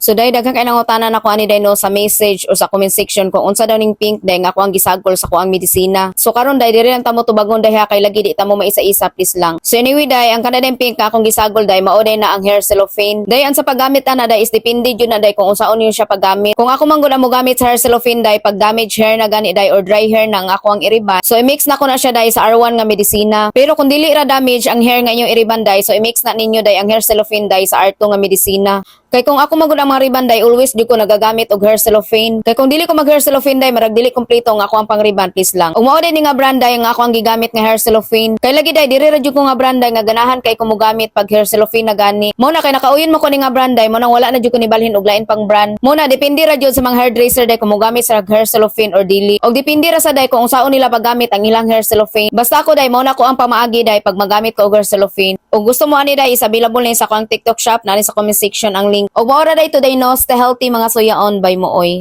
So day, daghan kay nangutana nako ani day, no, sa message o sa comment section kung unsa daw ning pink day nga ako ang gisagol sa akoang medisina. So karon day, diri lang ta mo tubagon day ha, kay lagi di ta mo maisa-isa, please lang. So anyway day, ang kana pink nga akong gisagol day, mao day na ang hair cellophane. Day, ang sa paggamit ana day is depende jud na day kung unsaon niyo siya paggamit. Kung ako man gud ang mogamit sa hair cellophane day, pag damage hair na gani day or dry hair na ang ako ang iriban. So i-mix na ko na siya day sa R1 nga medisina. Pero kung dili ra damage ang hair nga inyong iriban day, so i-mix na ninyo day ang hair cellophane day sa R2 nga medisina. Kay kung ako magud ang mga riban day, always di ko nagagamit og hair cellophane. Kay kung dili ko mag hair cellophane day, marag dili kompleto ang ako ang pangriban, please lang. Ug mao day ni nga brand day ang ako ang gigamit nga hair cellophane. Kay lagi day, diri ra jud ko nga brand day nga ganahan kay ko mogamit pag hair cellophane na gani. Mao na kay nakauyon mo ko ni nga brand day, mao nang wala na jud ko nibalhin og lain pang brand. Mao na depende ra jud sa mga hairdresser day kung mogamit sa hair cellophane or dili. Og depende ra sa day kung unsaon nila paggamit ang ilang hair cellophane. Basta ako day, mao na ko ang pamaagi day pag magamit ko og hair cellophane. Ug gusto mo ani day, is available ni sa akong TikTok shop, naa ni sa comment section ang link. Ug mao ra day today, no, stay healthy, mga suyaon, bye mo oy.